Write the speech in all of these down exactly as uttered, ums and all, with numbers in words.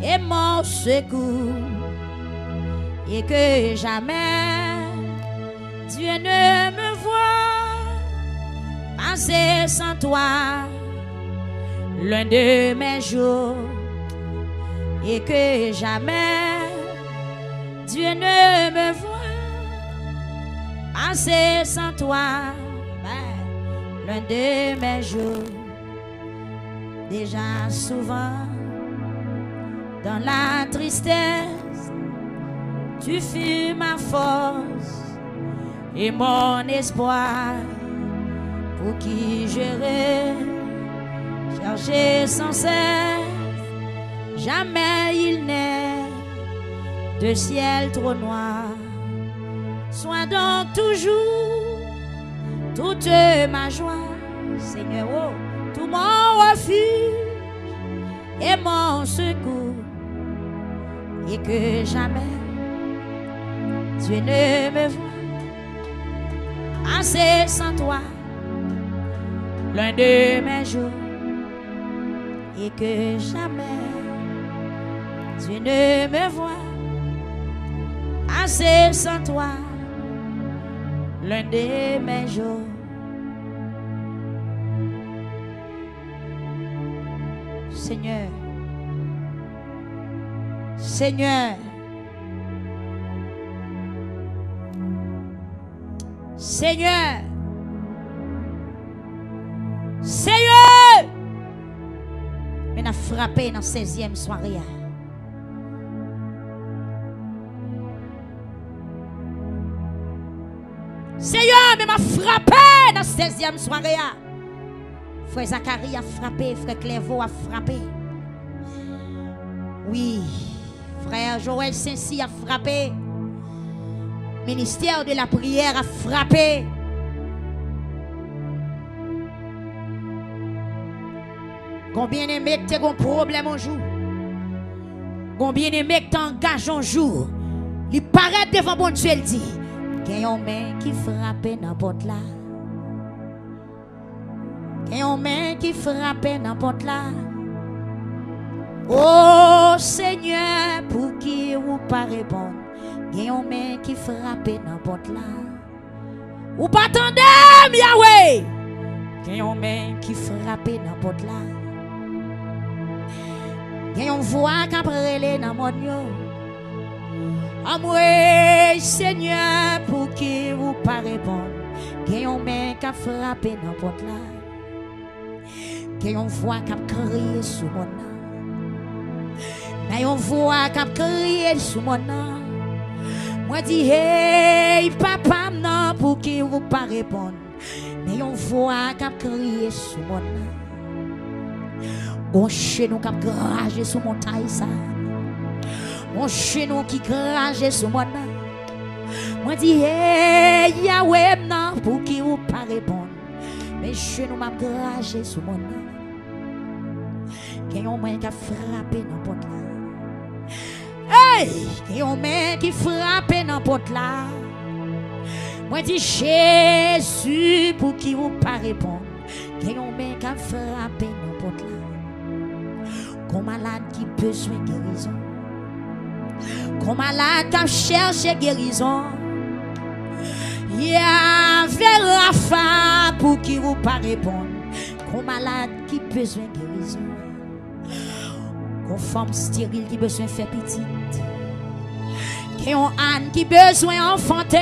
et mon secours, et que jamais Dieu ne me voit passer sans toi l'un de mes jours, et que jamais Dieu ne me voit passer sans toi, ben, l'un de mes jours. Déjà souvent dans la tristesse, tu fus ma force et mon espoir, pour qui j'irai chercher sans cesse. Jamais il n'est de ciel trop noir. Sois donc toujours toute ma joie, Seigneur, oh, tout mon refuge et mon secours, et que jamais Dieu ne me voit passer sans toi l'un de mes jours, et que jamais Dieu ne me voit passer sans toi l'un de mes jours. Seigneur, Seigneur, Seigneur, Seigneur, men n ap frape nan sèzyèm sware a. Seyè, men m ap frape nan sèzyèm sware a. Frè Zakari ap frape, frè Klèvo ap frape. Wi, frè Joël Sensi ap frape. Ministère de la prière ap frape. Gon byeneme k te gon pwoblèm yon jou. Gon byeneme k te angaje yon jou. Li parèt devan Bondye, l di, gen yon men ki frape nan pòt la. Gen yon men ki frape nan pòt la. O Senyè, pouki ou pa reponn? Gen yon men ki frape nan pòt la. Ou pa tande m, Yawe! Gen yon men ki frape nan pòt la. Gen yon vwa k ap rele nan mòn yo. Anmwey, Senyè, pouki ou pa reponn? Gen yon men k ap frape nan pòt la. Gen yon vwa k ap kriye sou mòn nan. Men yon vwa k ap kriye sou mòn nan. Mwen di, hey, papa m nan, pouki ou pa reponn? Men yon vwa k ap kriye sou mòn nan. Gon jenou k ap graje sou montay sa. Gon jenou ki graje sou mòn nan. Mwen di, hey, Yawe m nan, pouki ou pa reponn? Men jenou m ap graje sou mòn nan. Gen yon men k ap frape nan pòt la. Hey! Gen yon men ki frape nan pòt la. Mwen di, Jezi, pouki ou pa reponn? Gen yon men k ap frape nan pòt la. Gon malad ki bezwen gerizon. Gon malad k ap chèche gerizon. Yave Rafa, pouki ou pa reponn? Gon malad ki bezwen gerizon. Gon fanm steril ki bezwen fè pitit. Gen yon Ann ki bezwen anfante.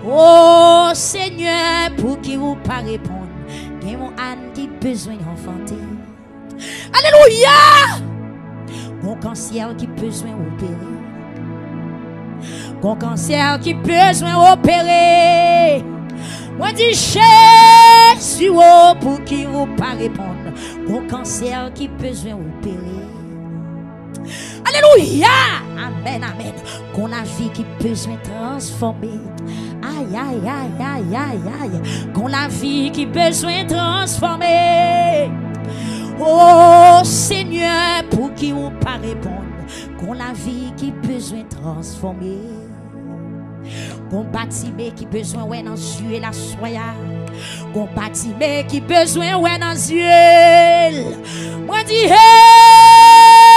O Senyè, pouki ou pa reponn? Gen yon Ann ki bezwen anfante. Alelouya! Gon kansè ki bezwen opere. Gon kansè ki bezwen opere. Mwen di, Jezi, o, pouki ou pa reponn? Gon kansè ki bezwen opere. Alelouya! Amèn, amèn. Gon lavi ki bezwen transfòme. Ay, ay, ay, ay, ay, ay. Gon lavi ki bezwen transfòme. O Senyè, pouki ou pa reponn? Gon lavi ki bezwen transfòme. Gon Batime ki bezwen wè nan zye l aswè a. Gon Batime ki bezwen wè nan zye l. Mwen di, hey!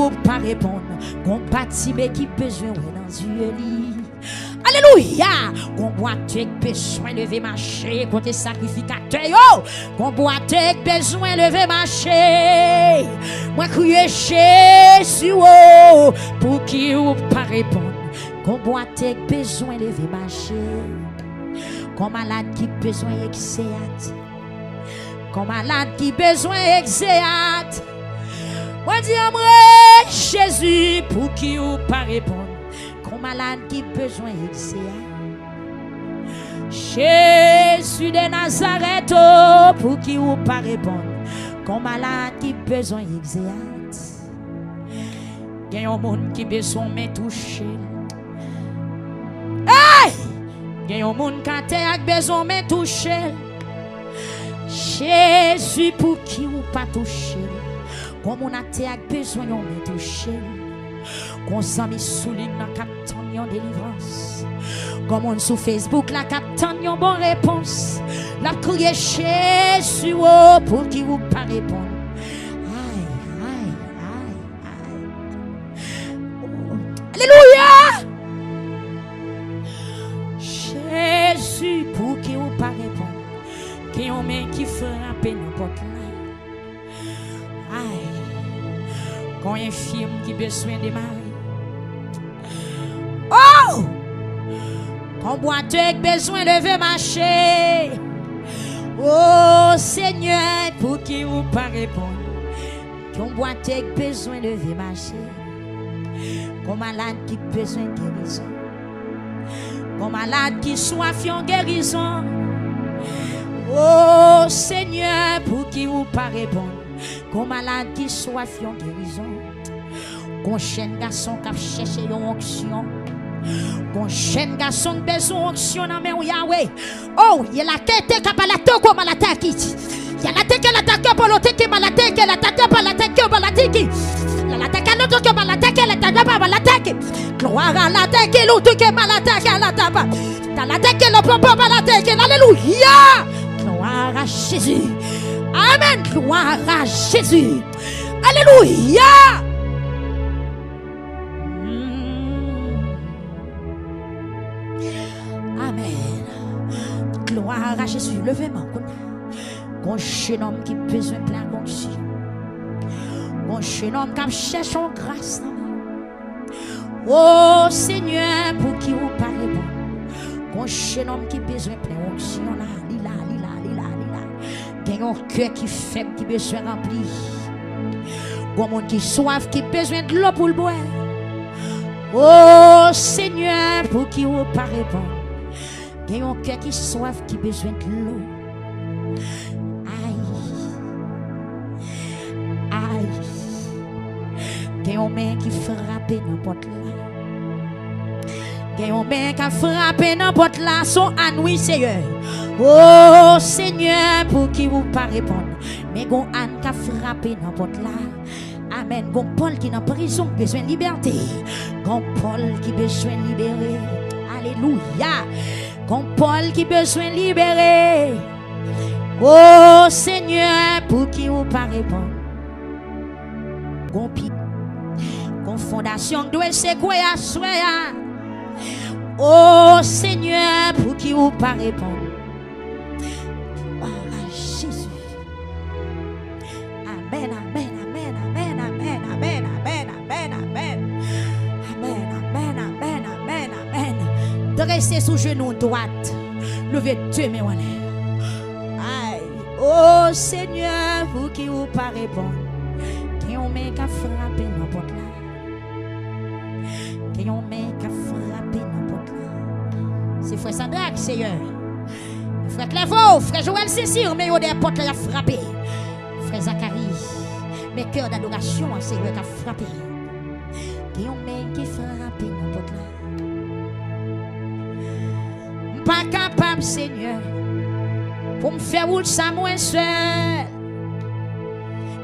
Ou pa reponn. Gon Batime ki bezwen wè nan zye li. Alelouya! Gon bwate k bezwen leve mache kote sakrifikatè yo. Gon bwate k bezwen leve mache. Mwen kriye Jezi o, pouki ou pa reponn? Gon bwate k bezwen leve mache. Gon malad ki bezwen egzeyat. Gon malad ki bezwen egzeyat. Mwen di anmwe Jezi, pouki ou pa reponn? Gon malad ki bezwen egzeyat. Jezi de Nazarèt, o, pouki ou pa reponn? Gon malad ki bezwen egzeyat. Gen yon moun ki bezwen men touche l. Hey! Gen yon moun k atè a k bezwen men touche l. Jezi, pouki ou pa touche l? Gon moun atè a k bezwen yon men touche l. Gon zanmi sou liy nan k ap tann yon delivrans. Gon moun sou Facebook la k ap tann yon bon repons. L ap kriye Jezi o, pouki ou pa reponn? Ay, ay, ay, ay, ay. Alelouya! Jezi, pouki ou pa reponn? Gen yon men ki frape nan pòt la. Ay, gon enfim ki bezwen demare. Oh! Gon bwate k bezwen leve mache. Oh, Senyè, pouki ou pa reponn? Gon bwate k bezwen leve mache. Gon malad ki bezwen gerizon. Gon malad ki swaf yon gerizon. O Senyè, pouki ou pa reponn? Gon malad ki swaf yon gerizon. Gon jèn gason k ap chèche yon onksyon. Gon jèn gason k bezwen onksyon nan men w, Yawe. Oh, ye la kete kapala toko malataki. Ya la teke la take polo teke malateke la take pala teke malatiki. La la teke no toke malateke la take pa malateke. Gloire à la teke lo toke malateke la tapa. Ta la teke lo popo malateke. Alléluia. Gloire à Jésus. Amen. Gloire à Jésus. Alléluia. Mm. Amen. Gloire à Jésus. Leve men w kounye a. Gon jenòm ki bezwen plen ak onksyon. Gon jenòm k ap chèche yon gras nan men w. O Senyè, pouki ou pa reponn? Gon jenòm ki bezwen plen onksyon la, li la, li la, li la, li la. Gen yon kè ki fèb ki bezwen ranpli. Gon moun ki swaf ki bezwen dlo pou l bwè. O Senyè, pouki ou pa reponn? Gen yon kè ki swaf ki bezwen dlo. Ay. Ay. Gen yon men ki frape nan pòt la. Gen yon men k ap frape nan pòt la. Se yon Ann wi, Seyè. O Senyè, pouki ou pa reponn? Men gon Ann k ap frape nan pòt la. Amèn. Gon Pòl ki nan prizon k bezwen libète. Gon Pòl ki bezwen libere. Alelouya. Gon Pòl ki bezwen libere. O Senyè, pouki ou pa reponn? Gon pi, gon fondasyon k dwe sekwe aswè a. O Senyè, pouki ou pa reponn? Gloire à Jésus. Amèn, amèn, amèn, amèn, amèn, amèn, amèn, amèn, amèn. Amèn, amèn, amèn, amèn, amèn, amèn. Drese sou jenou dwat. Leve de men w anlè. Ay, o Senyè, pouki ou pa reponn? Gen yon men k ap frape nan pòt la. Gen yon men k ap frape nan pòt la. Se frè Sadrak, Seyè. Frè Klèvo, frè Joël Sesir, men yo dèyè pòt la, y ap frape. Frè Zakari, men kè dadorasyon an, Seyè, k ap frape. Gen yon men ki frape nan pòt la. M pa kapab, Senyè, pou m fè wout sa mwen sèl.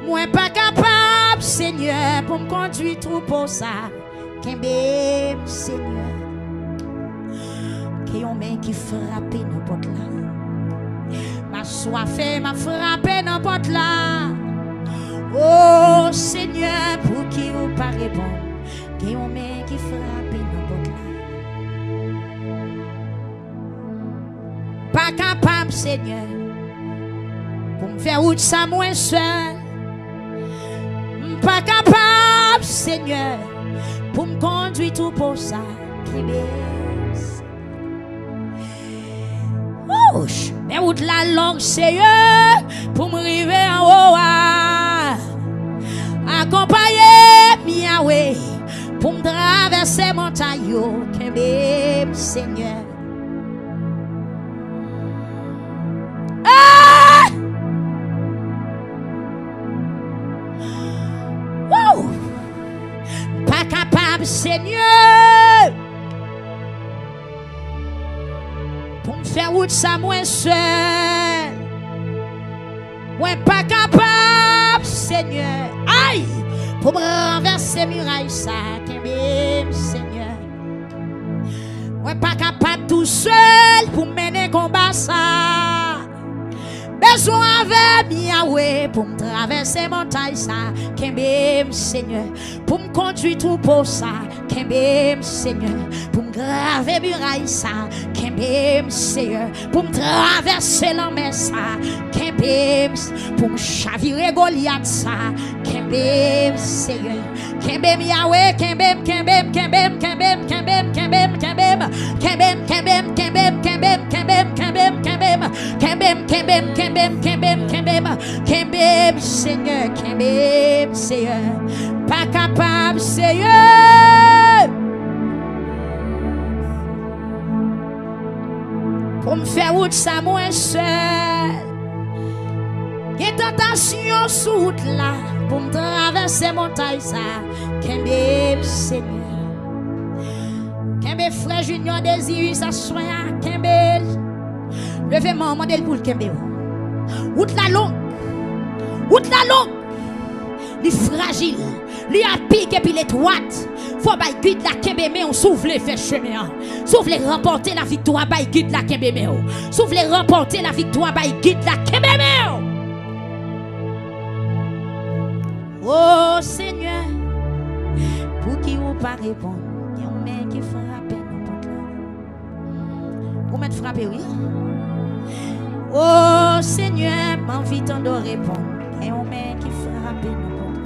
Mwen pa kapab, Senyè, pou m kondui twoupo sa. Kenbe m, Senyè. Gen yon men ki frape nan pòt la. M aswafe, m ap frape nan pòt la. O Senyè, pouki Ou pa reponn. Gen yon men ki frape nan pòt la. Pa kapab, Senyè, pou m fè wout sa mwen sèl. M pa kapab, Senyè, pou m kondwi twoupo sa. Kenbe. Wouch! Men wout la long, Seyè, pou m rive anwo a. Akonpaye m, Yawe, pou m travèse montay yo. Kenbe m, Senyè. Ah! Wouw! M pa kapab, Senyè! Pou m fè wout sa mwen sèl. Mwen pa kapab, Senyè. Ay! Pou m ranvèse miray sa, kenbe m, Senyè. Mwen pa kapab tou sèl pou m mennen konba sa. Bezwen avè m, Yawe, pou m travèse montay sa. Kenbe m, Senyè. Pou m kondwi twoupo sa. Kenbe m, Senyè. Pou m grave miray sa. Kenbe m, Seyè. Pou m travèse lanmè sa. Kenbe m, pou m chavire Golyat sa. Kenbe m, Seyè. Kenbe m, Yawe, kenbe m, kenbe m, kenbe m. Kenbe m, kenbe m, kenbe m, kenbe m. Kenbe m, kenbe m, kenbe m, kenbe m, kenbe m. Kenbe m, kenbe m, kenbe m, kenbe m, kenbe m. Kenbe m, Senyè, kenbe m, Seyè. Pa kapab, Seyè. Pou m fè wout sa mwen sèl. Gen tantasyon sou wout la pou m travèse montay sa. Kenbe m, Senyè. Kenbe frè Junior Désirus aswè a. Kenbe l. Leve men w, mande l pou l kenbe w. Wout la long. Wout la long. Li frajil. Li apik epi l etwat. Fò w bay gid la kenbe men w si w vle fè chemen an. Si w vle ranpòte laviktwa, bay gid la kenbe men w. Si w vle ranpòte laviktwa, bay gid la kenbe men w. O Senyè, pouki ou pa reponn? Gen yon men ki frape nan pòt la. Ou mèt frape, wi. O Senyè, m anvi tande w reponn. Gen yon men ki frape nan pòt la.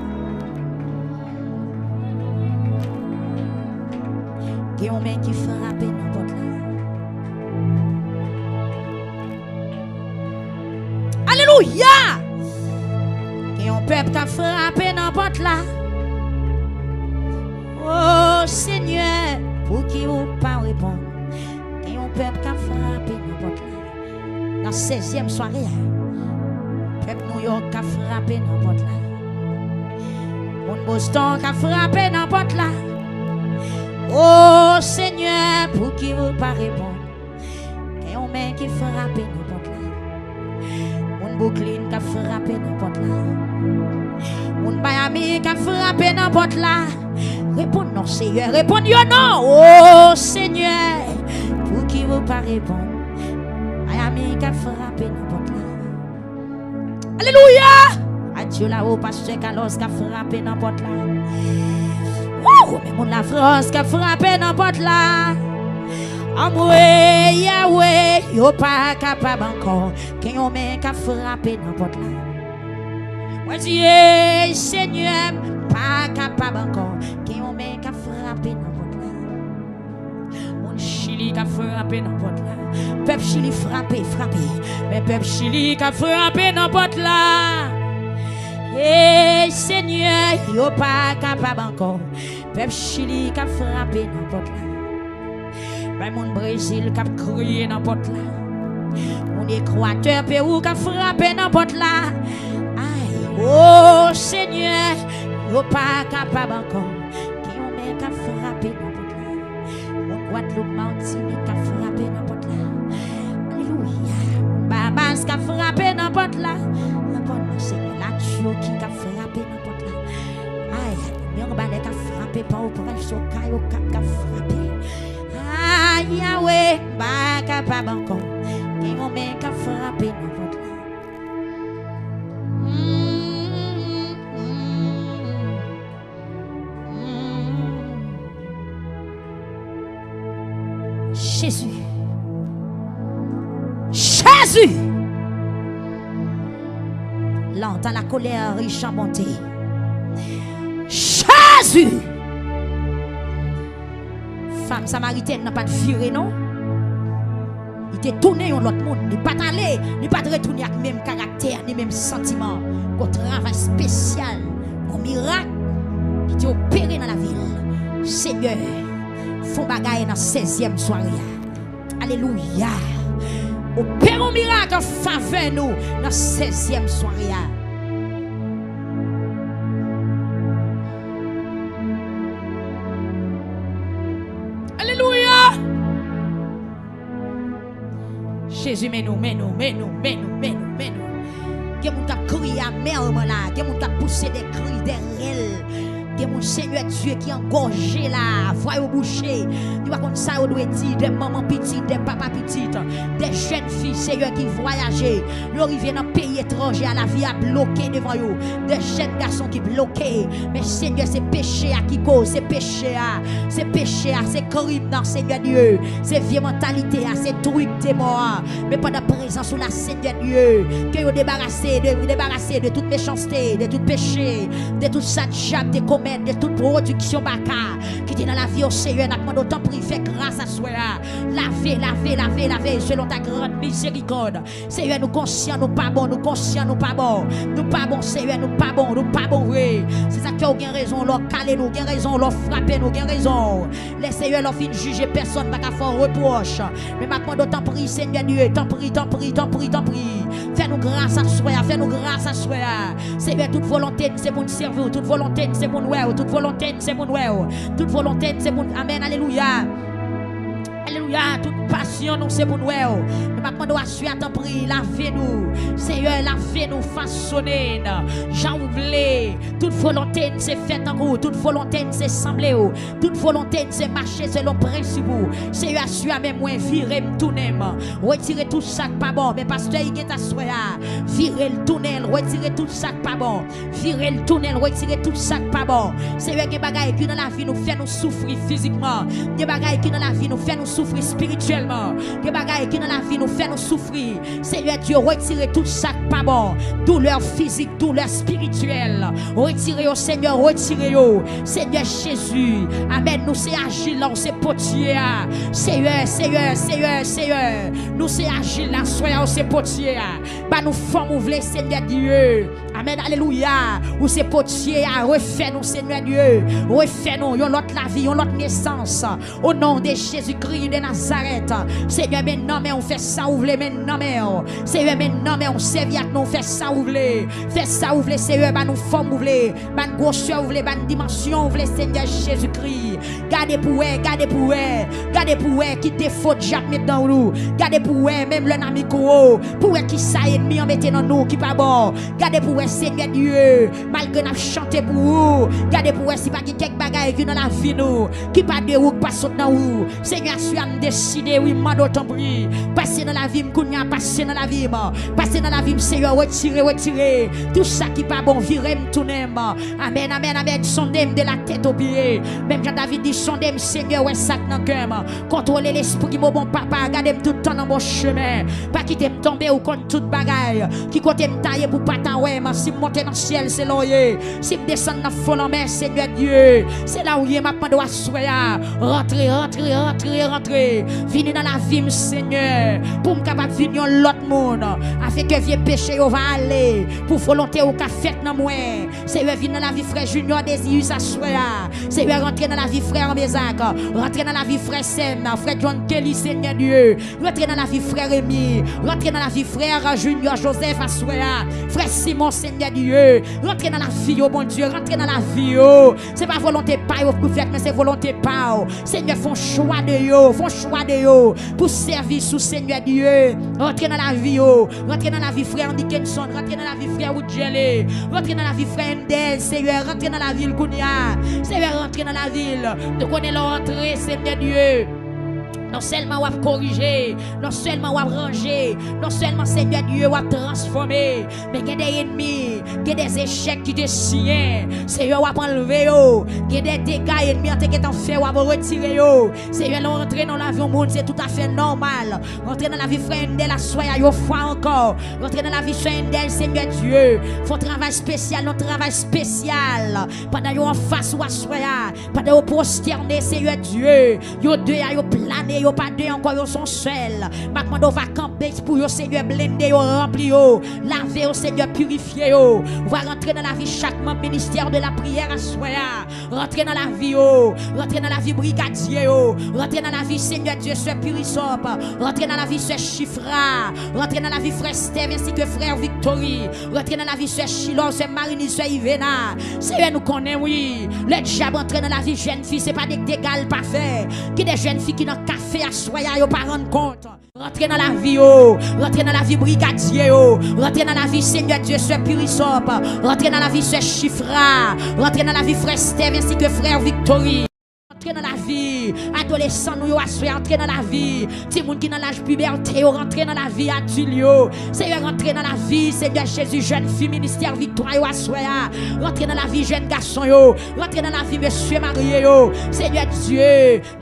Gen yon men ki frape nan pòt la. Alelouya! Gen yon pèp k ap frape nan pòt la. O Senyè, pouki ou pa reponn? Gen yon pèp k ap frape nan pòt la. Nan sèzyèm sware a, pèp New York k ap frape nan pòt la. Moun Boston k ap frape nan pòt la. O Senyè, pouki ou pa reponn? Gen yon men ki frape nan pòt la. Moun Brooklyn k ap frape nan pòt la. Moun Miami k ap frape nan pòt la. Reponn non, Seyè. Reponn yo non. O Senyè, pouki ou pa reponn? Miami k ap frape nan pòt la. Alelouya! Adye la, o pastè Carlos k ap frape nan pòt la. Wouw! Men moun Lafrans k ap frape nan pòt la. Anmwe, Yawe, yo pa kapab ankò. Gen yon men k ap frape nan pòt la. Mwen di, ey, Senyè, m pa kapab ankò. Gen yon men k ap frape nan pòt la. Moun Chili k ap frape nan pòt la. Pèp Chili frape, frape. Men pèp Chili k ap frape nan pòt la. Ey, Senyè, yo pa kapab ankò. Pèp Chili k ap frape nan pòt la. Men moun Brezil k ap kriye nan pòt la. Moun Ekwatè, Pewou k ap frape nan pòt la. Ay, o Senyè, yo pa kapab ankò. Gen yon men k ap frape nan pòt la. Moun Gwadloup, Matinik k ap frape nan pòt la. Alelouya. Moun Bahamas k ap frape nan pòt la. Nan pòt la, Senyè, Latyoki k ap frape nan pòt la. Ay, Mirebalais k ap frape, Pòtoprens, Okay, Okap k ap frape. Ay, Yawe, m pa kapab ankò. Gen yon men k ap frape nan pòt la. Mm, mm, mm. Jezi. Jezi. Lent à la colère, riche en bonté. Jezi. Fanm samaritèn nan pa t vire, non. Li te tounen yon lòt moun. Li pa t ale, li pa t retounen ak menm karaktè, ni menm santiman. Gon travay espesyal, gon mirak ki te opere nan lavi l. Senyè, fè yon bagay nan sèzyèm sware a. Alelouya. Opere yon mirak an favè nou nan sèzyèm sware a. Alelouya. Jezi, men nou, men nou, men nou, men nou, men nou, men nou. Gen moun k ap kriye amèman la. Gen moun k ap pouse de kri, de rèl. Gen moun, Senyè Dye, ki angòje la. Vwa yo bouche. Yo pa konn sa yo dwe di. De manman pitit, de papa pitit. De jèn fi, Senyè, ki vwayaje. Yo rive nan peyi etranje a, lavi a bloke devan yo. De jèn gason ki bloke. Men Senyè, se peche a ki koz, se peche a. Se peche a, se krim nan, Senyè Dye. Se vye mantalite a, se trik de mò a. Men pandan prezans ou la, Senyè Dye, ke yo debarase, de, debarase de tout mechanste, de tout peche, de tout sa dyab te komèt, de tout pwodiksyon baka ki te nan lavi yo, Senyè, n ap mande w, tanpri, fè gras aswè a. Lave, lave, lave, lave, selon ta grande miséricorde. Senyè, nou konsyan nou pa bon, nou konsyan nou pa bon. Nou pa bon, Senyè, nou pa bon, nou pa bon vre. Se sa k fè w gen rezon lè w kale nou, gen rezon lè w frape nou, gen rezon. Lè, Senyè, lè w fin jije, pèsonn pa ka fè w repwòch. Men m ap mande w, tanpri, Senyè Dye, tanpri, tanpri, tanpri, tanpri. Fè nou gras aswè a, fè nou gras aswè a. Senyè, tout volonte n se pou n sèvi w, tout volonte n se pou n wè w, tout volonte n se pou n wè w. Tout volonte n se pou n, amèn, alelouya. Alelouya, tout pasyon nou se pou n wè w. Men m ap mande w aswè a, tanpri, lave nou. Senyè, lave nou, fasone n jan ou vle. Tout volonte n se fè tankou w, tout volonte n se sanble w, tout volonte n se mache selon prensip ou. Senyè, aswè a, men mwen, vire m, tounen m. Retire tout sa k pa bon. Men pastè Huguette aswè a, vire l, tounen l, retire tout sa k pa bon. Vire l, tounen l, retire tout sa k pa bon. Senyè, gen bagay ki nan lavi nou fè nou soufri fizikman. Gen bagay ki nan lavi nou fè nou soufri espirityèlman. Gen bagay ki nan lavi nou fè nou soufri. Senyè Dye, retire tout sa k pa bon. Doulè fizik, doulè espirityèl. Retire yo, Senyè, retire yo. Senyè Jezi. Amèn. Nou se ajil la, ou se potye a. Senyè, Senyè, Senyè, Senyè. Nou se ajil la, aswè a, ou se potye a. Ba nou fòm ou vle, Senyè Dye. Amèn, alelouya. Ou se potye a, refè nou, Senyè Dye. Refè nou, yon lòt lavi, yon lòt nesans. O non de Jezikri de Nazarèt. Senyè, men nan men w, fè sa ou vle, men nan men w. Senyè, men nan men w, sèvi ak nou, fè sa ou vle. Fè sa ou vle, Senyè, ba nou fòm ou vle, ba n gwosè ou vle, ba n dimansyon ou vle, Senyè Jezikri. Gade pou wè, gade pou wè, gade pou wè ki defo dyab met nan nou. Gade pou wè, menm lè n a mikwo, pou wè ki sa ènmi an mete nan nou ki pa bon. Gade pou wè, Senyè Dye, malgre n ap chante pou ou, gade pou wè si pa gen kèk bagay ki nan lavi nou, ki pa de ou, ki pa sot nan ou. Senyè, aswè a m deside, wi, m mande w, tanpri, pase nan lavi m kounye a, pase nan lavi m. Pase nan lavi m, Senyè, retire, retire tout sa ki pa bon, vire m, tounen m. Amèn, amèn, amèn. Sonde m de la tèt o pye. Menm jan David di, sonde m, Senyè, wè sa k nan kè m. Kontwole lespri m, o bon Papa, gade m tout tan nan bon chemen. Pa kite m tonbe, ou konn tout bagay. Ki kote m ta ye pou pa ta wè m? Si m monte nan syèl, se la w ye. Si m desann nan fon lanmè, Senyè Dye, se la w ye. M ap mande w aswè a, rantre, rantre, rantre, rantre. Vini nan lavi m, Senyè, pou m kapab vin yon lòt moun. Afin ke vye peche yo va ale, pou volonte ou ka fèt nan mwen. Senyè, vin nan lavi frè Junior Désirus aswè a. Senyè, rantre nan lavi frè Anmezak. Rantre nan lavi frè Sèn, frè John Kelly, Senyè Dye. Rantre nan lavi frè Remy. Rantre nan lavi frè Junior Joseph aswè a. Frè Simon, Senyè Dye. Rantre nan lavi yo, Bondye. Rantre nan lavi yo. Se pa volonte pa yo pou fèt, men se volonte pa w. Senyè, fè yon chwa de yo. Fè yon chwa de yo pou sèvis ou, Senyè Dye. Rantre nan lavi yo. Rantre nan lavi frè Andy Kenson. Rantre nan lavi frè Woodjeley. Rantre nan lavi frè Endez, Senyè. Rantre nan lavi l kounye a. Senyè, rantre nan lavi l. Nou konnen lè w antre, Senyè Dye, Non sèlman w ap korije, non sèlman w ap ranje, non sèlman, Senyè Dye, w ap transfòme, men gen de ènmi, gen de echèk ki te siyen. Seyè, w ap anlve yo. Gen de dega ènmi an te gentan fè, w ap retire yo. Seyè, lè w rantre nan lavi yon moun, se toutafè nòmal. Rantre nan lavi frè Endèl aswè a yon fwa ankò. Rantre nan lavi sè Endèl, Senyè Dye. Fè yon travay espesyal, yon travay espesyal. Pandan yo anfas ou aswè a, pandan yo pwostène, Senyè Dye, yo de a, yo plane, yo pa de ankò, yo se yon sèl. M ap mande w va kanpe pou yo, Senyè, blende yo, ranpli yo, lave yo, Senyè, pirifye yo. Va rantre nan lavi chak manm ministè de la priyè aswè a. Rantre nan lavi yo, rantre nan lavi brigadye yo, rantre nan lavi, Senyè Dye, sè Pirisòp, rantre nan lavi sè Chifra, rantre nan lavi frè Stèv ensi ke frè Viktori. Rantre nan lavi sè Chilò, sè Marini, sè Ivena. Seyè, nou konnen, wi, lè dyab antre nan lavi jèn fi, se pa de dega l pa fè. Gen de jèn fi ki nan kafe aswè a, yo pa rann kont. Rantre nan lavi yo, rantre nan lavi brigadye yo, rantre nan lavi, Senyè Dye, sè Pirisòp, rantre nan lavi sè Chifra, rantre nan lavi frè Stèv ensi ke frè Viktori. Rantre nan lavi adolesan nou yo aswè, rantre nan lavi timoun ki nan laj pibète yo, rantre nan lavi adilt yo. Seyè, rantre nan lavi, Senyè Jezi, jèn fi ministè Viktwa yo aswè a. Rantre nan lavi jèn gason yo, rantre nan lavi mesye marye yo. Seyè Dye,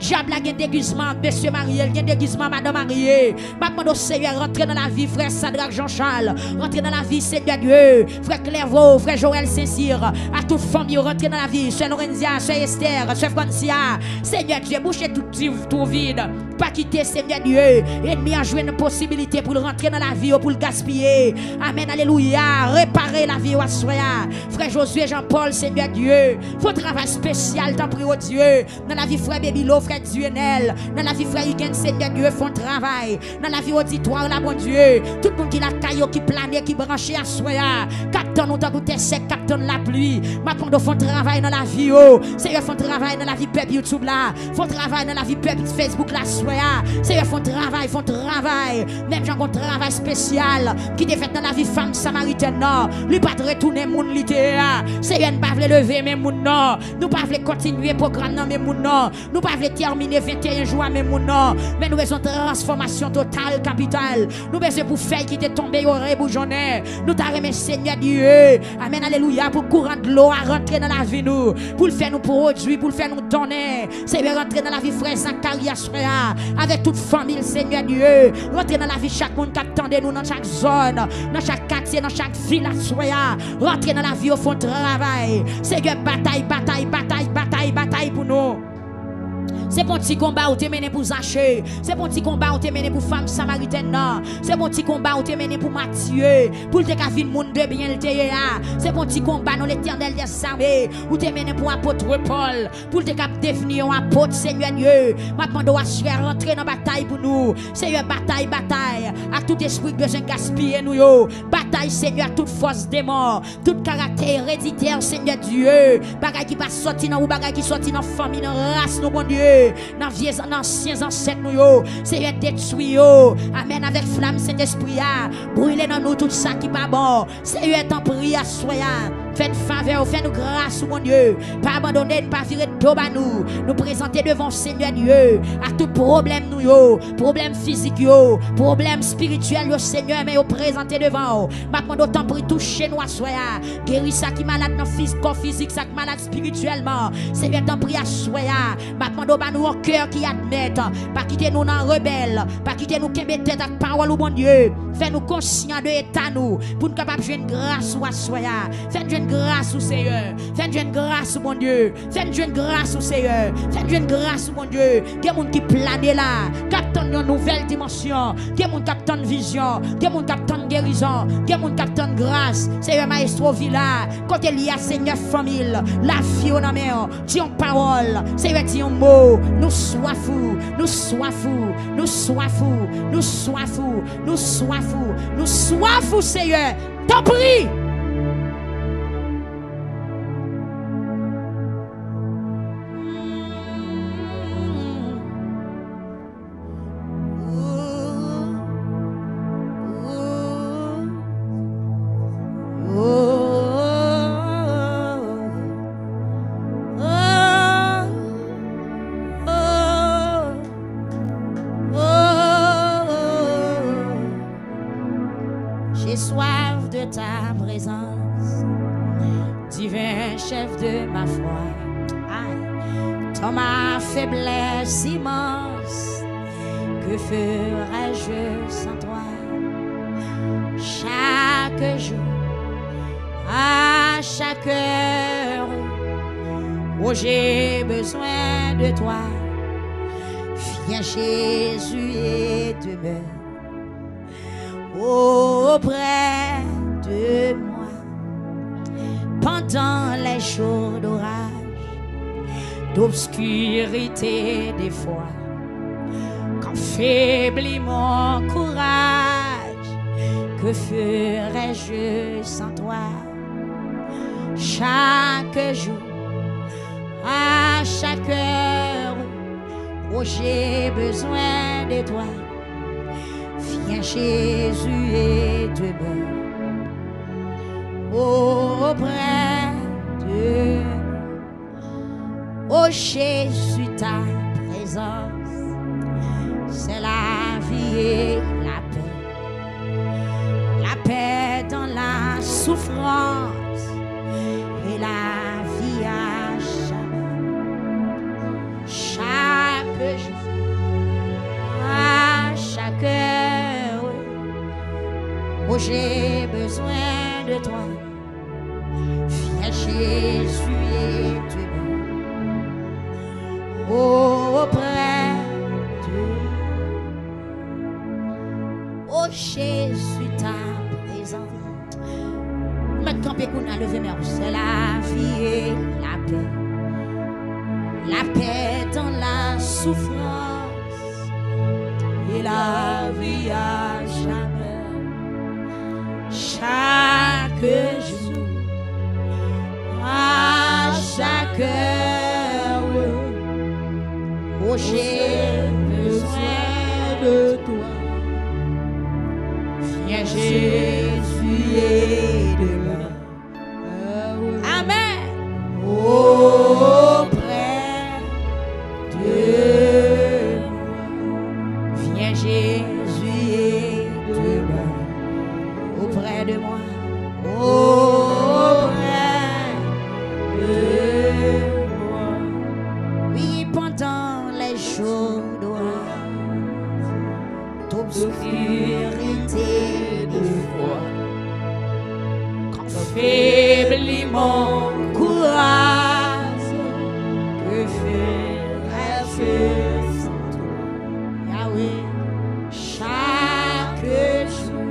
dyab la gen degizman ak mesye marye, l gen degizman ak madanm marye. M ap mande w, Seyè, rantre nan lavi frè Sadrak Jean Charles, rantre nan lavi, Senyè Dye, frè Klèvo, frè Joël Sensir, ak tout fanmi yo, rantre nan lavi sè Lorenzia, sè Esther, sè Francia. Senyè Dye, bouche tout ti-, twou vid. Pa kite, Senyè Dye, ènmi an jwenn posibilite pou l rantre nan lavi yo, pou l gaspiye. Amèn, alelouya. Repare lavi yo aswè a. Frè Josué Jean Paul, Senyè Dye, fè yon travay espesyal, tanpri, o Dye. Nan lavi frè Bebilo, frè Dienel, nan lavi frè Huguens, Senyè Dye, fè yon travay. Nan lavi oditwa la, Bondye, tout moun ki lakay yo, ki plane, ki branche aswè a, k ap tann ou tankou tè sèk k ap tann lapli. M ap mande w fè yon travay nan lavi yo. Seyè, fè yon travay nan lavi pèp YouTube la. Fè yon travay nan lavi pèp Facebook la aswè a. Seyè, fè yon travay, fè yon travay. Menm jan gen yon travay espesyal ki te fèt nan lavi fanm samaritèn nan. Li pa t retounen moun li te ye a. Seyè, n pa vle leve men moun nan. Nou pa vle kontinye pwogram nan men moun nan. Nou pa vle tèmine venteyen jou a men moun nan. Men nou bezwen transfòmasyon total, kapital. Nou bezwen pou fèy ki te tonbe yo reboujonnen. Nou ta renmen, Senyè Dye, amèn, alelouya, pou kouran dlo a rantre nan lavi nou, pou l fè nou pwodui, pou l fè nou donnen. Seyè, rantre nan lavi frè Zakari aswè a, avèk tout fanmi l, Senyè Dye. Rantre nan lavi chak moun k ap tande nou nan chak zòn, nan chak katye, nan chak vil aswè a. Rantre nan lavi yo, fè yon travay. Seyè, batay, batay, batay, batay, batay pou nou. Se pa yon ti konba ou te mennen pou Zache. Se pa yon ti konba ou te mennen pou fanm samaritèn nan. Se pa yon ti konba ou te mennen pou Matye, pou l te ka vin moun de byen l te ye a. Se pa yon ti konba, non, Letènèl dèzame, ou te mennen pou apot Pòl, pou l te ka devni yon apot, Senyè Dye. M ap mande w aswè a, rantre nan batay pou nou. Seyè, batay, batay ak tout espri k bezwen gaspiye nou yo. Batay, Senyè, ak tout fòs demon, tout karaktè ereditè, Senyè Dye, bagay ki pa sòti nan ou, bagay ki sòti nan fanmi, nan ras nou, Bondye, nan vye, nan ansyen zansèt nou yo. Seyè, detwi yo. Amèn. Avèk flanm Sentespri a, brile nan nou tout sa ki pa bon. Seyè, tanpri, aswè a, fè n favè w, fè nou gras ou, Bondye. Pa abandone n, pa vire do ba nou. Nou prezante devan w, Senyè Dye, ak tout pwoblèm nou yo, pwoblèm fizik yo, pwoblèm espirityèl yo, Senyè, men yo prezante devan w. M ap mande w, tanpri, touche nou aswè a. Geri sa ki malad nan fiz-, kò fizik, sa k malad espirityèlman. Senyè, tanpri, aswè a, m ap mande w ba nou yon kè ki admèt. Pa kite nou nan rebèl. Pa kite nou kenbe tèt ak pawòl ou, Bondye. Fè nou konsyan de eta nou, pou n kapab jwenn gras ou aswè a. Fè n jwenn gras ou, Seyè. Fè n jwenn gras ou, Bondye. Fè n jwenn gras ou, Seyè. Fè n jwenn gras ou, Bondye. Gen moun ki plane la, k ap tann yon nouvèl dimansyon. Gen moun k ap tann vizyon. Gen moun k ap tann gerizon. Gen moun k ap tann gras. Seyè, Mayestwo Vila, kote l ye a, Senyè, fanmi l, lavi yo nan men w. Di yon pawòl, Seyè, di yon mo. Nou swaf ou, nou swaf ou, nou swaf ou, nou swaf ou, nou swaf ou, nou swaf ou, Seyè. Tanpri! présence, divin chef de ma foi. Aïe. Dans ma faiblesse immense, que ferais-je sans toi? Chaque jour, à chaque heure, oh, j'ai besoin de toi. Viens Jésus et demeure auprès de moi. Pendant les jours d'orage, d'obscurité des fois, quand faiblit mon courage, que ferais-je sans toi? Chaque jour, à chaque heure, oh, j'ai besoin de toi. Viens Jésus et demeure auprès de nous. Oh Jésus, ta présence, c'est la vie et la paix. La paix dans la souffrance et la vie à jamais. Chaque jour, à chaque heure, oh, j'ai besoin de toi. Viens Jésus et demeure auprès de nous. Oh Jésus, ta présence. Ou mèt kanpe kounye a, leve men w. C'est la vie et la paix. La paix dans la souffrance et la vie à jamais. Chaque jour, à chaque heure, oh, j'ai besoin de toi. Viens Jésus et demeure. Amen. Auprès de moi. Viens Jésus et demeure auprès de moi. Auprès de moi. Oui, pendant les jours d'orage, d'obscurité des fois, quand faiblit mon courage, que ferais-je sans toi? Yahweh, chaque jour,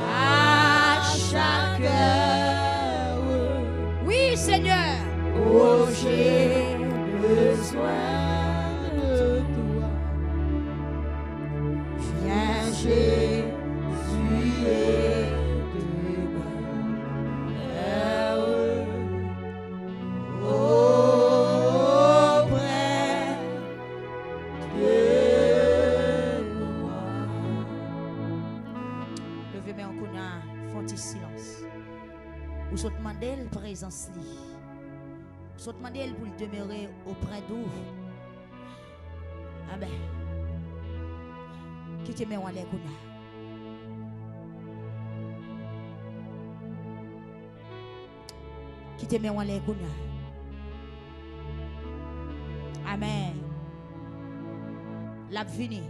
à chaque heure. Oui, Seigneur. Oh, j'ai besoin de toi. Viens, Jésus, et demeure auprès de moi. Leve men w kounye a, fè yon ti silans. Ou sot mande l prezans li. Ou sot mande l pou l demere oprè de w. Amen. Kite men w anlè kounye a. Kite men w anlè kounye a. Amen. L ap vini.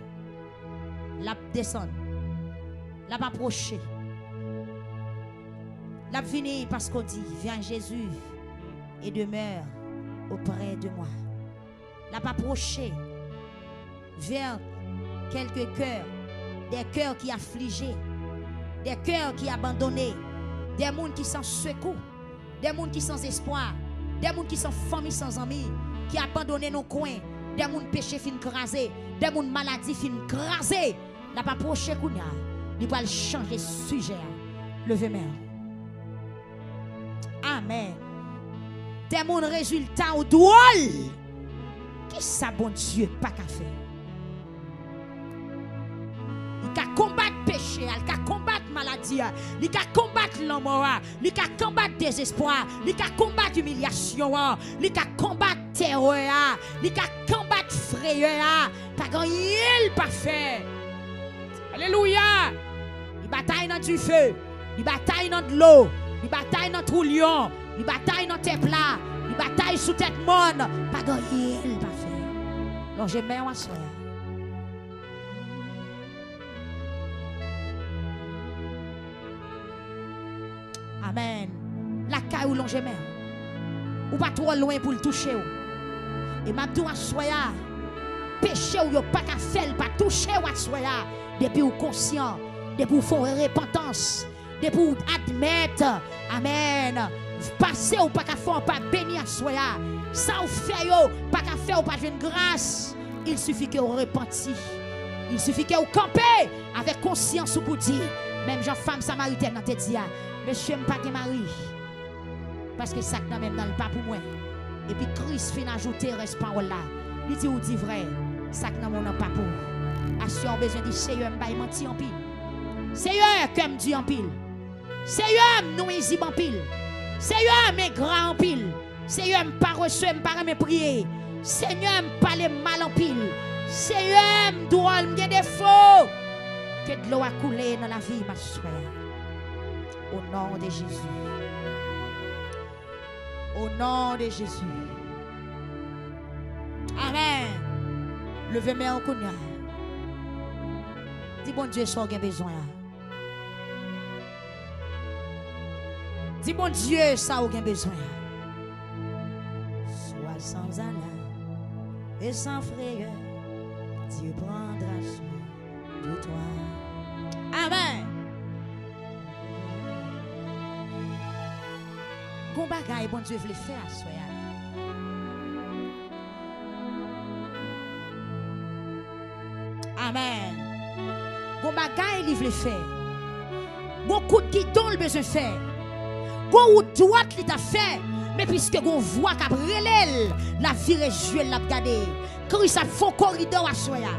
L ap desann. L ap apwoche. L ap vini paske w di, viens Jésus et demeure auprès de moi. L ap apwoche vers quelques cœurs, des cœurs qui affligés, des cœurs qui abandonnés, des moun ki san sekou, des moun ki san espwa, des moun ki san fanmi, san zanmi, ki abandone nan kwen, des moun peche fin kraze, des moun maladi fin kraze. L ap apwoche kounye a, li pral chanje sijè a. Leve men w. Amen. Des moun rezilta w dwòl. Kisa Bondye pa ka fè? Li ka konbat peche a, li ka konbat maladi a, li ka konbat lanmò a, li ka konbat dezespwa a, li ka konbat imilyasyon an, li ka konbat terè a, li ka konbat frayè a. Pa gen anyen l pa fè. Alelouya! Li batay nan dife. Li batay nan dlo. Li batay nan twou lyon. Li batay nan tè pla. Li batay sou tèt mòn. Pa gen anyen li pa fè. Lonje men w aswè a. Amèn. Lakay ou lonje men w. Ou pa twò lwen pou l touche w. E m ap di w aswè a, peche w yo pa ka fè l pa touche w aswè a. Depi w konsyan, depi w fè w repantans, depi w admèt, amèn, pase w pa ka fè w pa beni aswè a. Sa w fè yo pa ka fè w pa jwenn gras. Il sifi ke w repanti. Il sifi ke w kanpe avèk konsyans ou pou di, menm jan fanm samaritèn nan te di a, mesye, m pa gen mari. Paske sa k nan men m nan, l pa pou mwen. Epi Kris fin ajoute rès pawòl la. Li di, ou di vrè, sa k nan men w nan pa pou ou. Aswè a ou bezwen di, Seyè, m bay manti anpil. Seyè, kè m di anpil. Seyè, m nwizib anpil. Seyè, m engra anpil. Seyè, m parese, m pa renmen priye. Seyè, m pale mal anpil. Seyè, m dwòl, m gen defo. Ke dlo a koule nan lavi m aswè a. Au nom de Jésus. Au nom de Jésus. Amèn. Leve men w kounye a. Di Bondye sa w gen bezwen an. Di Bondye sa ou gen bezwen an. Sois sans alarme et sans frayeur, Dieu prendra soin de toi. Amèn. Gon bagay Bondye vle fè aswè a. Amèn. Gon bagay li vle fè. Gon kout gidon l bezwen fè. Gon wout dwat li t ap fè. Men piske gon vwa k ap rele l, l ap vire zye l, l ap gade. Kris ap fè yon koridò aswè a.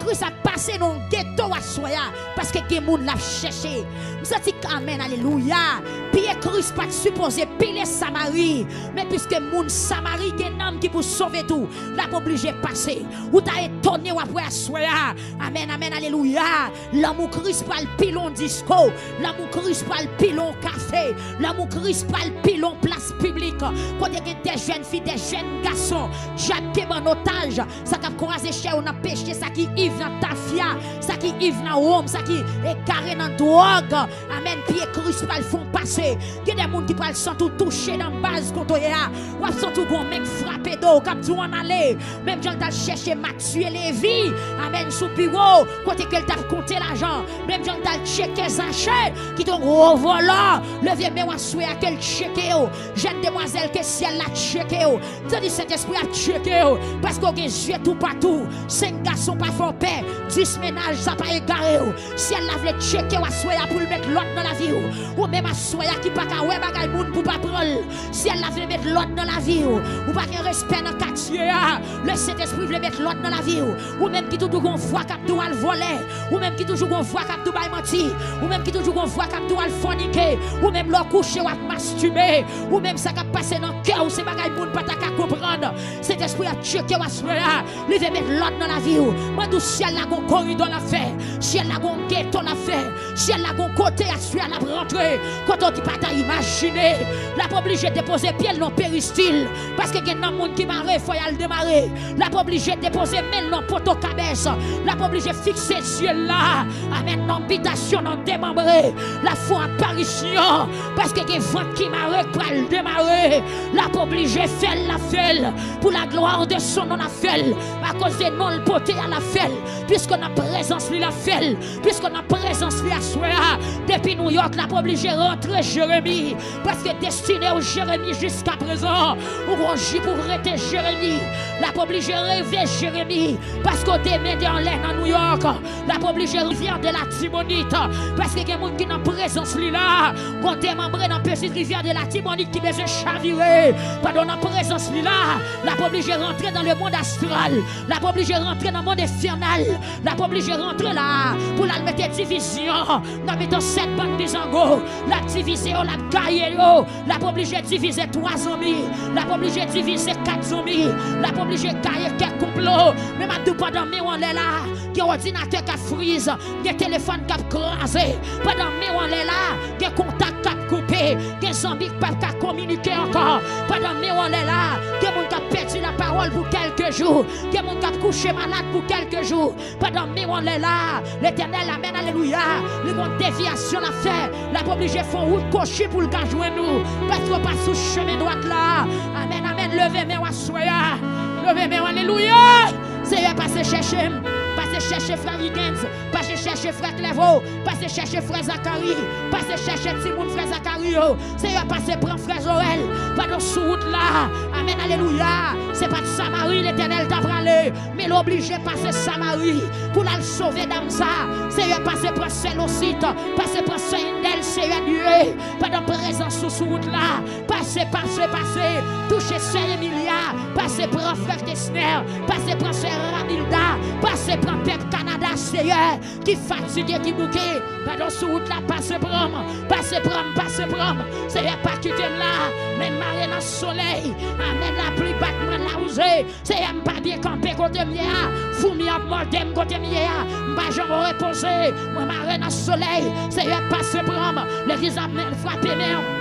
Kris ap pase nan yon geto aswè a. Paske gen moun l ap chèche. M santi k, amèn, alelouya. Pye Kris pa t sipoze pile Samari. Men piske moun Samari gen nanm ki pou sove tou, l ap oblije pase. Ou ta etone w ap wè aswè a. Amèn, amèn, alelouya. Lanmou Kris pral pi lwen disko. Lanmou Kris pral pi lwen kafe. Lanmou Kris pral pi lwen plas piblik. Kote gen de jèn fi, de jèn gason, dyab kenbe an otaj. Sa k ap kwaze chè yo nan peche, sa ki iv nan tafya, sa ki iv nan wonm, sa ki egare nan dwòg. Amèn. Pye Kris pral fè w pase. Gen de moun ki pral santi w touche nan baz kote w ye a. W ap santi w gon men k frape do w, k ap di w ann ale. Menm jan l t al chèche Matye Levi, amèn, sou biwo, kote ke l t ap konte lajan. Menm jan l t al tcheke Zache, ki te yon gwo vòlò. Leve men w aswè a ke l tcheke w. Jèn demwazèl, ke syèl la tcheke w. Tande, Sentespri ap tcheke w, paske w gen zye toupatou. Sen gason pa fè w pè, dis mennaj sa pa egare w. Syèl la vle tcheke w aswè a pou l met lòd nan lavi w. Ou menm aswè a ki pa ka wè bagay moun pou pa pran l. Syèl la vle met lòd nan lavi w. Ou pa gen respè nan katye a. Le Sentespri vle met lòd nan lavi w. Ou menm ki toujou gon vwa k ap di w al vòlè. Ou menm ki toujou gon vwa k ap di w bay manti. Ou menm ki toujou gon vwa k ap di w al fònike. Ou menm lè w kouche w ap mastibe. Ou menm sa k ap pase nan kè w se bagay moun pa ta ka konprann. Sentespri ap tcheke w aswè a. Li vle met lòd nan lavi w. Mwen di w syèl la gon koridò l ap fè. Syèl la gon geto l ap fè. Syèl la gon kote aswè a l ap rantre. Kote w ki pa ta imajine. L ap oblije depoze pye l nan peristil. Paske gen nan moun ki mare, fò y al demare. L ap oblije depoze men l nan poto kabès. L ap oblije fikse zye l la. Amèn. Nan bitasyon, nan demanbre. L ap fè yon aparisyon. Paske gen vant ki mare k pral demare. L ap oblije fè l, l ap fè l. Pour la gloire de son nom, l ap fè l. Akoz de non l pote a, l ap fè l. Piske nan prezans li, l ap fè l. Piske nan prezans li aswè a, depi Nouyòk, l ap oblije rantre Jeremi. Paske destine w Jeremi jiska prezan. Ou gon jou pou w rete Jeremi. L ap oblije reve Jeremi. Paske w demen de anlè nan Nouyòk. L ap oblije rivyè de Latibonit. Paske gen moun ki nan prezans li la. Gon demanbre nan pitit rivyè de Latibonit ki bezwen chavire. Pandan w nan prezans li la, l ap oblije rantre nan lemonn astral. L ap oblije rantre nan monn enfènal. L ap oblije rantre la pou l al mete divizyon nan mitan sèt bann mizango. L ap divize yo, l ap gaye yo. L ap oblije divize twa zanmi. L ap oblije divize kat zanmi. L ap oblije gaye kèk konplo. Men m ap di w pandan men w anlè la, Gen òdinatè k ap friz, gen telefòn k ap kraze. Pandan men w anlè la, gen kontak k ap koupe, gen zanmi k p ap ka kominike ankò. Pandan men w anlè la, gen moun k ap pèdi lapawòl pou kèlke jou, gen moun k ap kouche malad pou kèlke jou. Pandan men w anlè la, Letènèl, amèn, alelouya, li gon devyasyon l ap fè. L ap oblije fè yon wout kwochi pou l ka jwenn ou, paske w pa sou chemen dwat la. Amèn, amèn. Leve men w aswè a. Leve men w, alelouya. Seyè, pase chèche m. Pase chèche frè Higgins. Pase chèche frè Clairvaux. Pase chèche frè Zacharie. Pase chèche timoun frè Zacharie yo. Seyè, pase pran frè Zorel. Pandan w sou wout la. Amèn, alelouya. Se pa t Samari Letènèl ta prale. Men l oblije pase Samari pou l al sove dam sa. Seyè, pase pran sè Losit, pase pran sè Endèl, Seyè Dye, pandan prezans ou sou wout la. Pase, pase, pase, touche sè Emilia, pase pran frè Kesner, pase pran sè Ramilda, pase pran pèp Kanada, Seyè, ki fatige, ki bouke. Pandan w sou wout la, pase pran m, pase pran m, pase pran m. Seyè, pa kite m la, men m mare nan solèy. Amèn, lapli bat mwen, lawouze. Seyè, m pa byen kanpe kote m ye a. Foumi ap mòde m kote m ye a. M pa janm repoze. Mwen mare nan solèy. Seyè, pase pran m. Legliz ap men frape men w.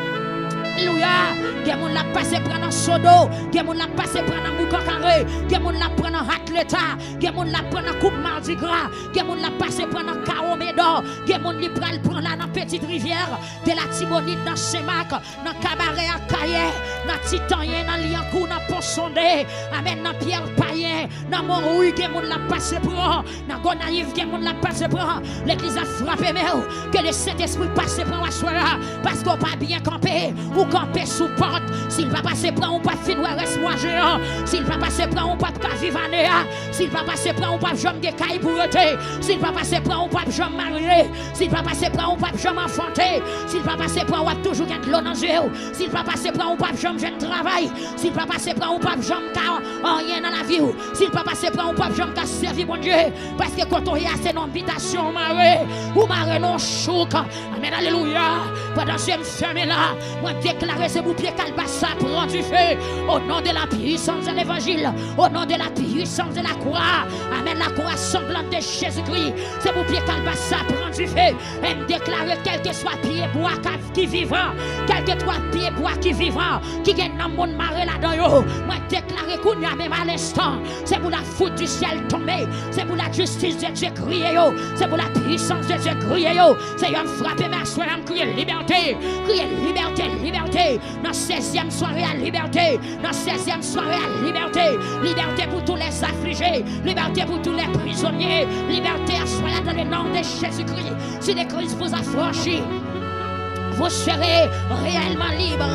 Alelouya. Gen moun l ap pase pran nan Sodo. Gen moun l ap pase pran nan Boukankare. Gen moun l ap pran nan Atleta. Gen moun l ap pran nan Koup Madigra. Gen moun l ap pase pran nan Kawo Medò. Gen moun li pral pran la nan Petite Rivière, de Latibonit, nan Senmak, nan Kabarè Akayè, nan Titanyen, nan Lyankou, nan Pon Sonde, amèn, nan Pyè Payen, nan Monwi, gen moun l ap pase pran, nan Gonayiv, gen moun l ap pase pran. Legliz ap frape men w, ke le Sentespri pase pran w aswè a, paske w pa byen kanpe, ou kanpe sou pòt. Si l pa pase pran w, ou p ap fin wè rès mwa jen an. Si l pa pase pran w, ou p ap ka viv ane a. Si l pa pase pran w, ou p ap janm gen kay pou rete. Si l pa pase pran w, ou p ap janm marye. Si l pa pase pran w, ou p ap janm anfante. Si l pa pase pran w, w ap toujou gen dlo nan zye w. Si l pa pase pran w, ou p ap janm jwenn travay. Si l pa pase pran w, ou p ap janm ka anyen nan lavi w. Si l pa pase pran w, ou p ap janm ka sèvi Bondye. Paske kote w ye a, se nan yon bitasyon ou mare. Ou mare nan yon chouk. Amèn, alelouya. Pandan zye m fèmen la, mwen deklare se pou pye kalbas sa pran dife. Au nom de la puissance de l'évangile, au nom de la puissance de la croix. Amèn, la croix sanglante de Jésus-Christ. Se pou pye kalbas sa pran dife. E m deklare kèlkeswa pye bwa k ap, ki vivan, kèlkeswa pye bwa ki vivan, ki gen nanm moun mare ladan yo, mwen deklare kounye a menm a lenstan, se pou la foudre du ciel tonbe, se pou la justice de Dieu griye yo, se pou la puissance de Dieu griye yo. Seyè, m frape men aswè a, m kriye libète, kriye libète, libète. Nan sèzyèm sware a, libète. Nan sèzyèm sware a, libète. Libète pour tous les affligés. Libète pour tous les prisonniers. Libète aswè a dans le nom de Jésus-Christ. Si l'église vous affranchit, vous serez réellement libre.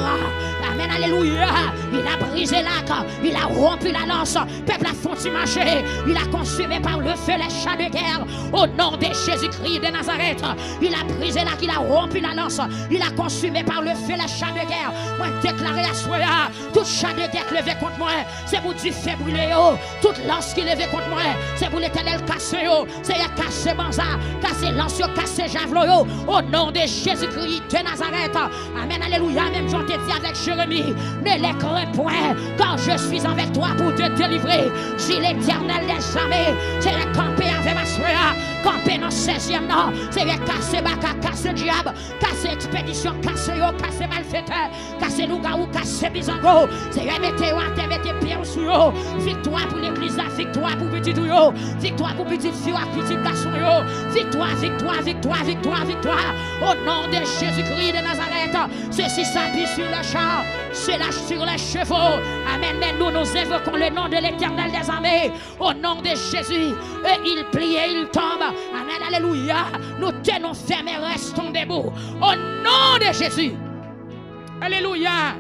Amen, alléluia. Il a brisé l'arc, il a rompu la lance. Pèp la fè yon ti mache. Il a consumé par le feu les chars de guerre. Au nom de Jésus-Christ de Nazareth. Il a brisé l'arc, il a rompu la lance. Il a consumé par le feu les chars de guerre. Mwen deklare aswè a, tout cha de gè k leve kont mwen, se pou dife brile yo. Tout lans ki leve kont mwen, se pou Letènèl kase yo. Seyè, kase banza, kase lans yo, kase javlo yo. Au nom de Jésus-Christ de Nazareth. Amen, alléluia. Menm jan w te di avèk Jérémie, ne les crains point, car je suis avec toi pour te délivrer, dit l'Éternel des armées. Seyè, kanpe avè m aswè a. Kanpe nan sèzyèm nan. Seyè, kase baka, kase dyab, kase ekspedisyon, kase yo, kase malfetè, kase lougawou, kase bizango. Seyè, mete yo atè, mete pye w sou yo. Viktwa pou legliz la, viktwa pou pitit ou yo. Viktwa pou pitit fi w ak pitit gason yo. Viktwa, viktwa, viktwa, viktwa, viktwa. Au nom de Jésus-Christ de Nazareth, ceux-ci s'appuient sur les chars, ceux-là sur les chevaux. Amen. Mais nous, nous invoquons le nom de l'Éternel des armées. Au nom de Jésus, et il plie, il tombe. Amen, alléluia. Nous tenons ferme et restons debout. Au nom de Jésus. Alléluia.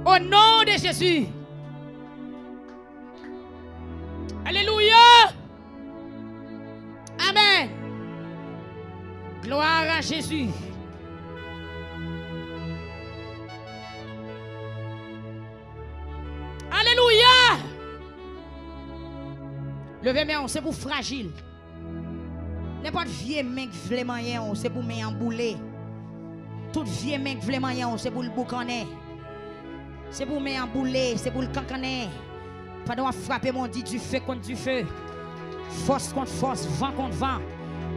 Au nom de Jésus. Alléluia. Amen. Gloire à Jésus. Alléluia. Leve men w, se pou frajil. Nenpòt vye men k vle manyen w, se pou men an boule. Tout vye men k vle manyen w, se pou l boukannen. Se pou men an boule, se pou l kankannen. Pandan w ap frape, men w di dife kont dife. Fòs kont fòs, van kont van.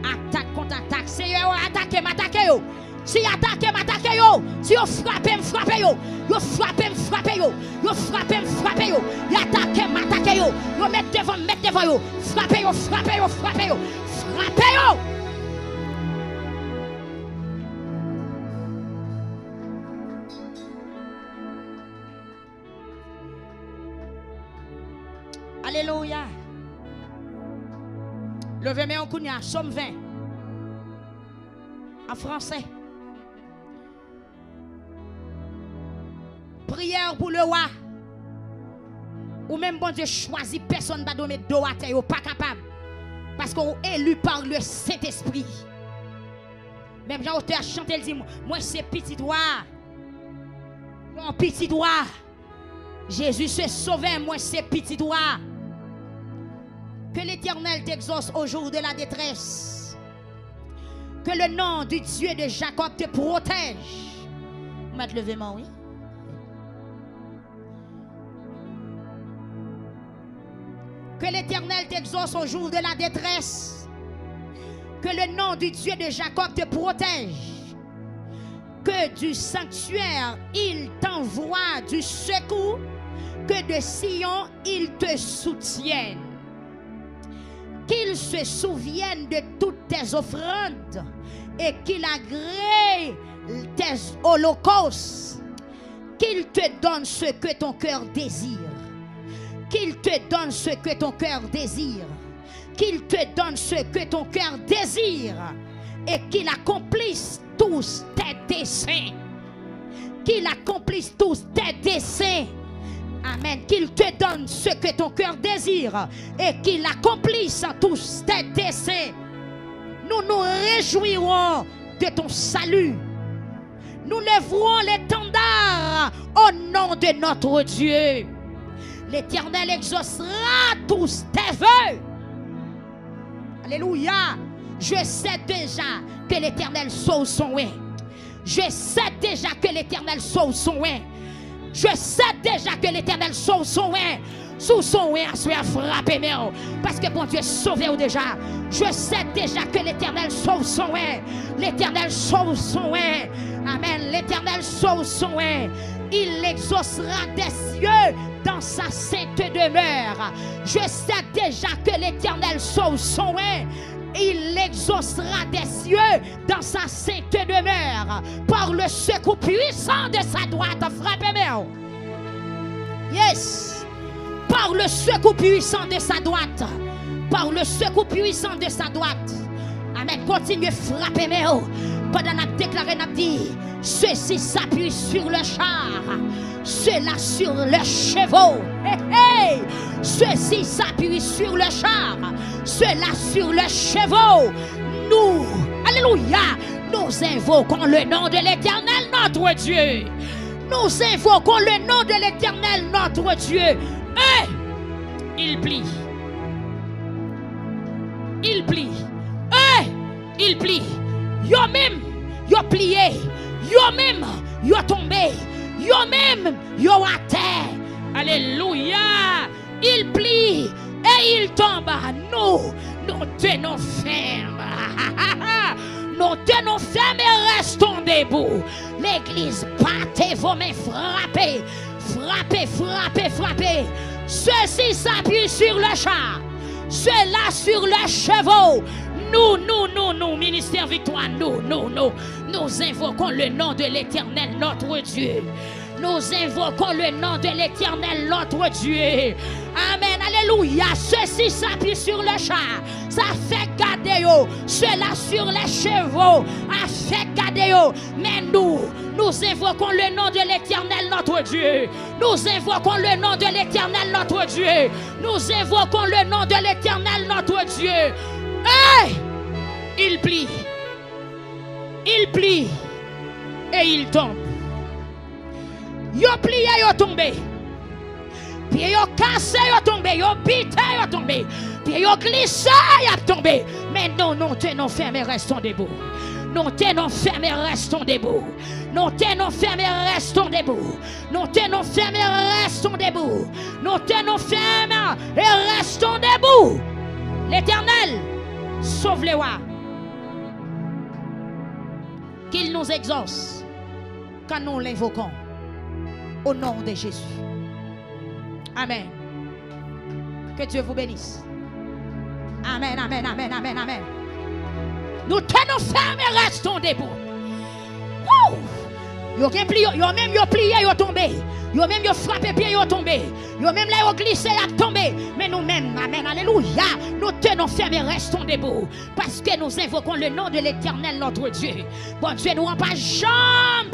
Atak kont atak. Seyè, atake m, atake yo. Si y atake m, atake yo. Si yo frape m, frape yo. Yo frape m, frape yo. Yo frape m, frape yo. Y atake m, atake yo. Yo met devan m, met devan yo. Frape yo, frape yo, frape yo. Frape yo. Alelouya. Leve men w kounye a, Sòm ven. An fransè. Prière pour le roi. Ou menm Bondye chwazi, pèsonn pa dwe met do atè, yo pa kapab. Paske ou eli par le Saint-Esprit. Menm jan otè a chante, l di, mwen se pitit wa. Yon pitit wa. Jésus se sovè, mwen se pitit wa. Que l'Éternel t'exauce au jour de la détresse. Que le nom du Dieu de Jacob te protège. Ou mèt leve men w, wi. Que l'Éternel t'exauce au jour de la détresse. Que le nom du Dieu de Jacob te protège. Que du sanctuaire il t'envoie du secours, que de Sion il te soutienne. Qu'il se souvienne de toutes tes offrandes et qu'il agrée tes holocaustes. Qu'il te donne ce que ton cœur désire. Qu'il te donne ce que ton cœur désire. Qu'il te donne ce que ton cœur désire et qu'il accomplisse tous tes desseins. Qu'il accomplisse tous tes desseins. Amen. Qu'il te donne ce que ton cœur désire et qu'il accomplisse tous tes desseins. Nous nous réjouirons de ton salut. Nous lèverons l'étendard au nom de notre Dieu. L'Éternel exaucera tous tes vœux. Alelouya. Je sais déjà que l'Éternel sauve son oint. Je sais déjà que l'Éternel sauve son oint. Je sais déjà que l'Éternel sauve son oint. Sou son wen aswè a, frape men w. Paske Bondye sove w deja. Je sais déjà que l'Éternel sauve son oint. L'Éternel sauve son oint. Amen. L'Éternel sauve son oint. Il l'exaucera des cieux dans sa sainte demeure. Je sais déjà que l'Éternel sauve son oint. Il l'exaucera des cieux dans sa sainte demeure. Par le secours puissant de sa droite. Frape men w. Yes. Par le secours puissant de sa droite. Par le secours puissant de sa droite. Amen. Kontinye frape men w. Pandan n ap deklare, n ap di, ceux-ci s'appuient sur le char, ceux-là sur les chevaux. Hey, hey. Ceux-ci s'appuient sur le char, ceux-là sur les chevaux. Nous, alléluia, nous invoquons le nom de l'Éternel, notre Dieu. Nous invoquons le nom de l'Éternel, notre Dieu. Et il plie. Il plie. Et il plie. Yo menm, yo pliye. Yo menm, yo tonbe. Yo menm, yo atè. Alelouya. Il plie et il tombe. Nous, nous tenons ferme. Nous tenons ferme et restons debout. L'église, battez vos mains, frappez, frappez, frappez, frappez. Ceux-ci s'appuient sur le char, ceux-là sur les chevaux. Nous, nous, nous, nous, ministère Victoire, nous, nous, nous, nous invoquons le nom de l'Éternel, notre Dieu. Nous invoquons le nom de l'Éternel, notre Dieu. Amen. Alléluia. Ceux-ci s'appuient sur le char. Sa fè gade yo. Ceux-là sur les chevaux. A fè gade yo. Mais nous, nous invoquons le nom de l'Éternel, notre Dieu. Nous invoquons le nom de l'Éternel, notre Dieu. Nous invoquons le nom de l'Éternel, notre Dieu. Et il plie. Il plie et il tombe. Yo pliye, yo tonbe. Pye yo kase, yo tonbe. Yo bite, yo tonbe. Pye yo glise, y ap tonbe. Men nou, nou tenons ferme et restons debout. Nous tenons ferme et restons debout. Nous tenons ferme et restons debout. Nous tenons ferme et restons debout. Nous tenons ferme et restons debout. L'Éternel, sauve les rois. Qu'il nous exauce quand nous l'invoquons. Au nom de Jésus. Amen. Que Dieu vous bénisse. Amen, amen, amen, amen, amen. Nous tenons ferme et restons debout. Woo! Yo gen pli, yo menm yo pliye, yo tonbe. Yo menm yo frape pye, yo tonbe. Yo menm lè yo glise, y ap tonbe. Men nou menm, amen, alelouya, nous tenons ferme et restons debout. Parce que nous invoquons le nom de l'Éternel, notre Dieu. Bondye nou an pa janm